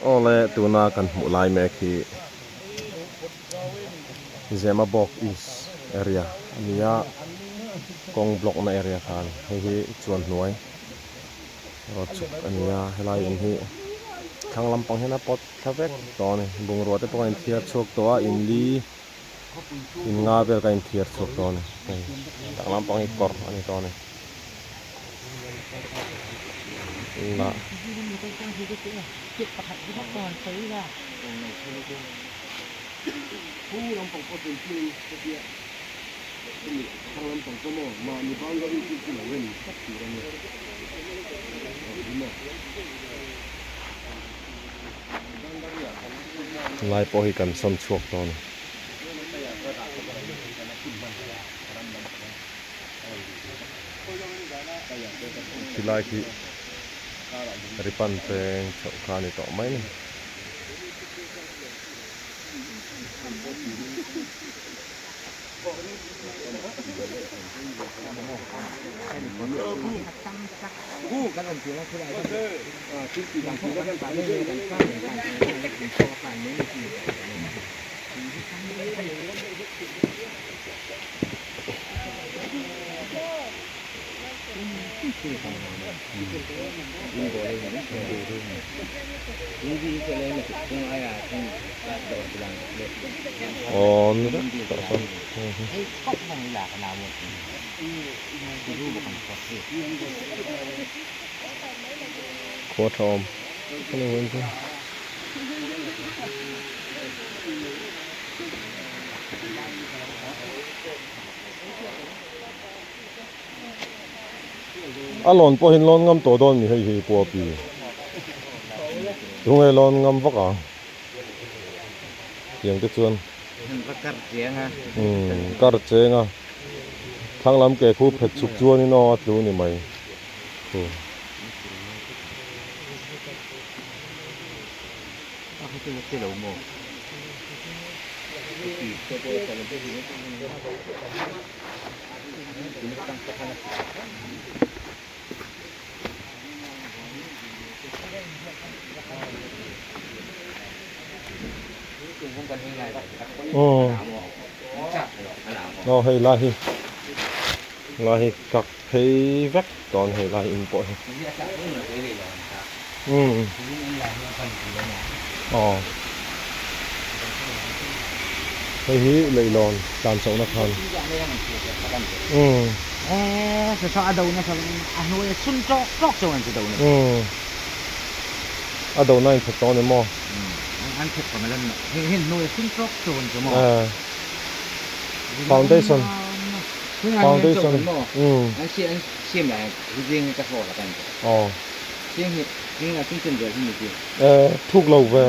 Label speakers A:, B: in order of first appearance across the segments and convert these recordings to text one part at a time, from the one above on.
A: Awle tuna kan hmuh lai mek hi Zemabawk East area a ni a, kawng block na area kha a ni. Hei hi chuan hnuai road chhuk a ni a, helai in hi thlang lampang hian a pawt thla vek tawh a ni. Bungrua te pawh a inthiar chhuak tawh a, in li in nga vel kha a inthiar chhuak tawh a ni. Hei thlang lampang hi kawr a ni tawh a ni. Lai pawh hi kan sawn chhuak tawh a ni. Khilai khi ripan peng chhoh kha a ni tawh mai a ni. Aw ni vek tawh chuan khua tha awm A lawn pawh hian lawn ngam tawh dawn mi hei hi pawh a pi. Tunge lawn ngam vak ang tiang te chuan. Umm kar cheng a thlang lam ke khu phet chhuk chuanin aw a tlu ni mai khu. Aw hei lai hi lai hi kak phei vek dawn hei lai in pawh hi umm aw hei hi leihlawn tlan chauhna khan umm umm a do na in phet tawh a ni maw foundation foundation umm aw eh thuk lo ve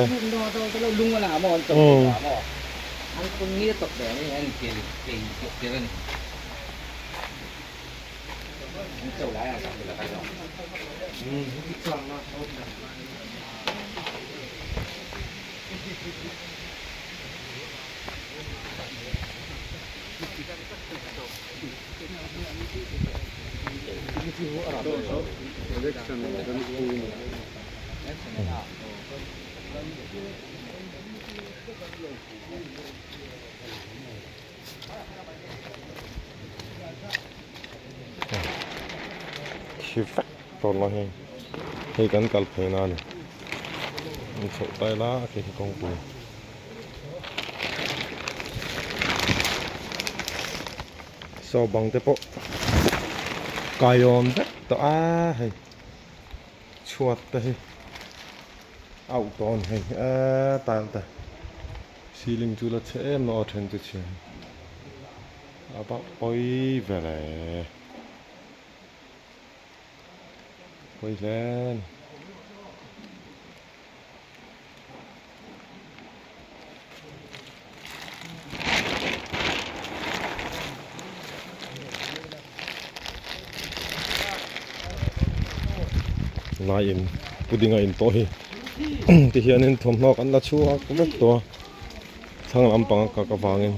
A: umm Thi vek tawh lo hei hei kan kal phei na a ni an chhoh tai lai a khi kawngpui. Saw bang te pawh kaiawn vek tawh a hei chhuat te hi a auh tawh a ni hei eee tile te ceiling chu la chhe em lo a then chu chhia a bak pawi vel e pawi hle a ni. Lai in pudding a in tawh hi ti hianin thawmhnaw kan la chhuak vek tawh a thlang lampang a kak avangin.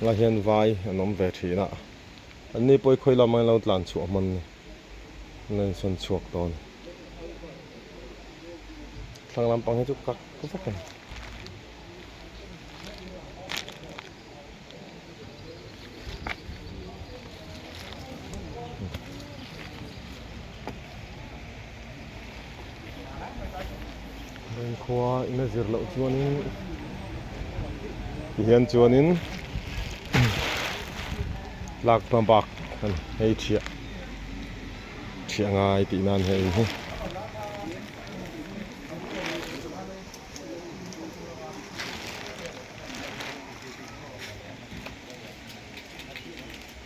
A: Lai hian vai an awm ve thin a. An ni pawh hi khawi lamah hian lo tlan chhuah hman a ni. An lo insawn chhuak tawh a ni. Thlang lampang hi chu kak vek a ni. Rengkhua in a zir loh chuanin tihian chuanin tlak hma bak a ni hei thiah thiah ngai tih nan hian in hi.